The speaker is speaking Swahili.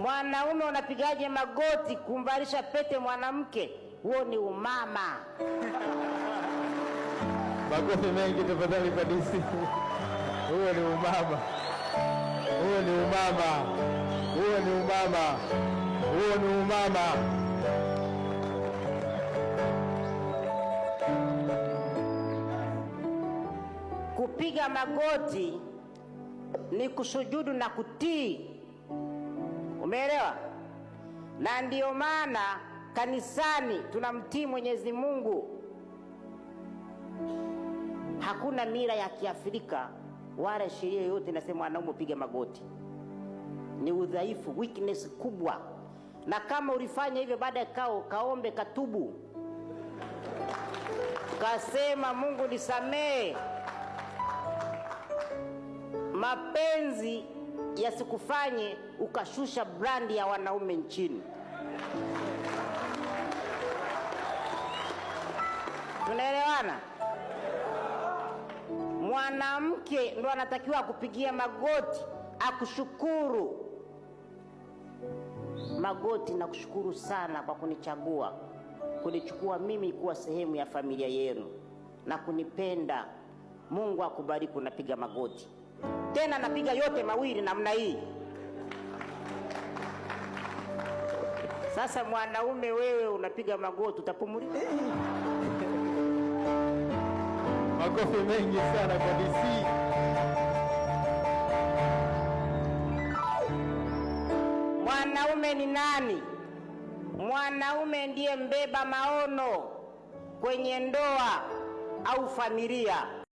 Mwanaume unapigaje magoti kumvalisha pete mwanamke? Huo ni umama. Makofi mengi tafadhali kwa DC. Huo ni umama, huo ni umama, huo ni umama, huo ni umama. Kupiga magoti ni kusujudu na kutii, umeelewa? Na ndiyo maana kanisani tunamtii Mwenyezi Mungu. Hakuna mila ya Kiafrika wala sheria yoyote inasema wanaume upige magoti. Ni udhaifu, weakness kubwa. Na kama ulifanya hivyo, baada ya kao kaombe, katubu, kasema Mungu nisamee. Mapenzi yasikufanye ukashusha brandi ya wanaume nchini. Tunaelewana? Mwanamke ndo anatakiwa akupigia magoti akushukuru. Magoti, nakushukuru sana kwa kunichagua, kunichukua mimi kuwa sehemu ya familia yenu na kunipenda. Mungu akubariki. Unapiga magoti tena, napiga yote mawili namna hii. Sasa mwanaume wewe unapiga magoti, utapumulika. Makofi mengi sana kwa DC. Mwanaume ni nani? Mwanaume ndiye mbeba maono kwenye ndoa au familia.